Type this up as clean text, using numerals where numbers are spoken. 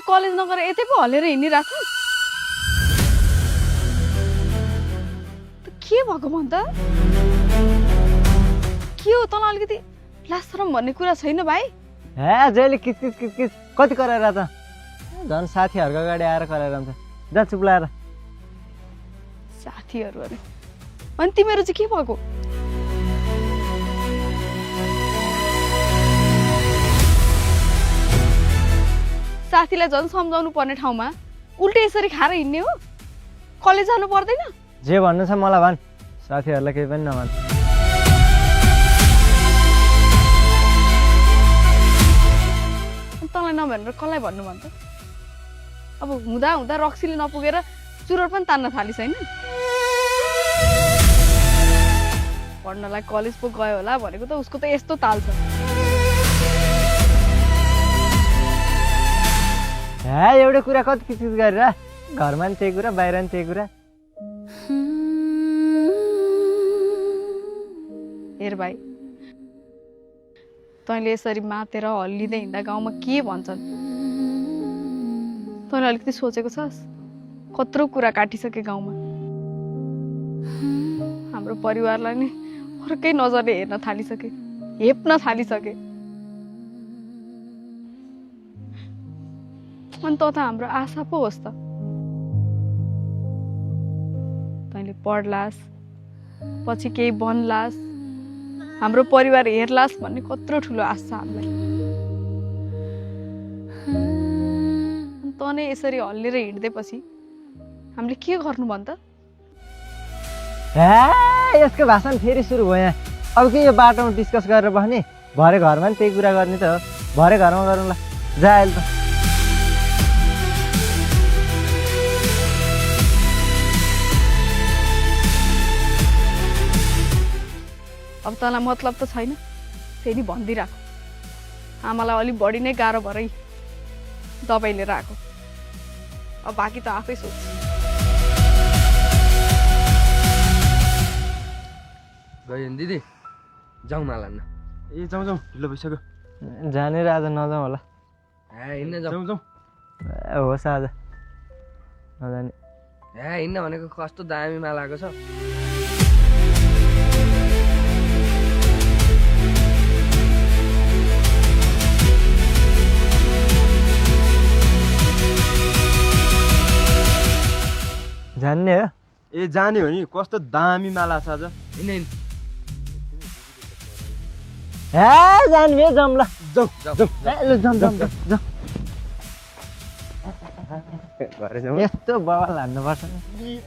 college नगरेर यतै पो हलेर हिँडिरहेछ के भएको भन् त के हो तँलाई अलिकति लाज शरम भन्ने कुरा छैन भाइ हे जहिले किच कति कराएर त झन् साथीहरूको अगाडि आएर कराएर हुन्छ जा चुप लाएर साथीहरू अरे अनि तिमीहरू चाहिँ के भएको साथीलाई झन् सम्झाउनु पर्ने ठाउँमा उल्टे यसरी खाएर हिँड्ने हो कलेज जानु पर्दैन जे भन्नु छ मलाई भन् साथीहरूलाई केही पनि नभन् तँलाई नभनेर कसलाई भन्नु भन्छ अब हुँदा हुँदा रक्सीले नपुगेर चुरोट पनि तान्न थालिस् होइन पढ्नलाई कलेज पो गयो होला भनेको त उसको त यस्तो ताल छ हे एउटै कुरा कति किचकिच गरेर घरमा नि त्यही कुरा बाहिर नि त्यही कुरा हेर भाइ तैँले यसरी मातेर हल्लिँदै हिँड्दा गाउँमा के भन्छन् तैँले अलिकति सोचेको छस् कत्रो कुरा काटिसके गाउँमा हाम्रो परिवारलाई नि अर्कै नजरले हेर्न थालिसके हेप्न थालिसके अनि त हाम्रो आशा पो होस् त तैँले पढ्लास् पछि केही बन्लास् हाम्रो परिवार हेर्लास् भन्ने कत्रो ठुलो आशा छ हामीलाई तँ नै यसरी हल्लेर हिँड्दैपछि हामीले के गर्नु भन् त हे यसको भाषण फेरि सुरु भयो यहाँ अब के यो बाटोमा डिस्कस गरेर बस्ने भरे घरमा नि त्यही कुरा गर्ने त हो भरे घरमा गरौँ ल जा अहिले त अब तँलाई मतलब त छैन फेरि भनिदिइराख आमालाई अलिक बढी नै गाह्रो भरै दबाई लिएर आएको अब बाँकी त आफै सोच गयो दिदी जाउँ मालान्न ए जाउँ जाउँ ढिलो भइसक्यो जानेर आज नजाउँ होला हिँड्न जाउँ जाउँ होस् आज नजाने हिँड्न भनेको कस्तो दामी माला आएको छ जान्ने हो ए जाने हो नि कस्तो दामी माला छ आज हिँड्न हे जाने हो जाउँ ल जाउँ जाउँ ल जाउँ जाउँ जाउँ घरै जाउँ यस्तो बवाल हान्नुपर्छ नि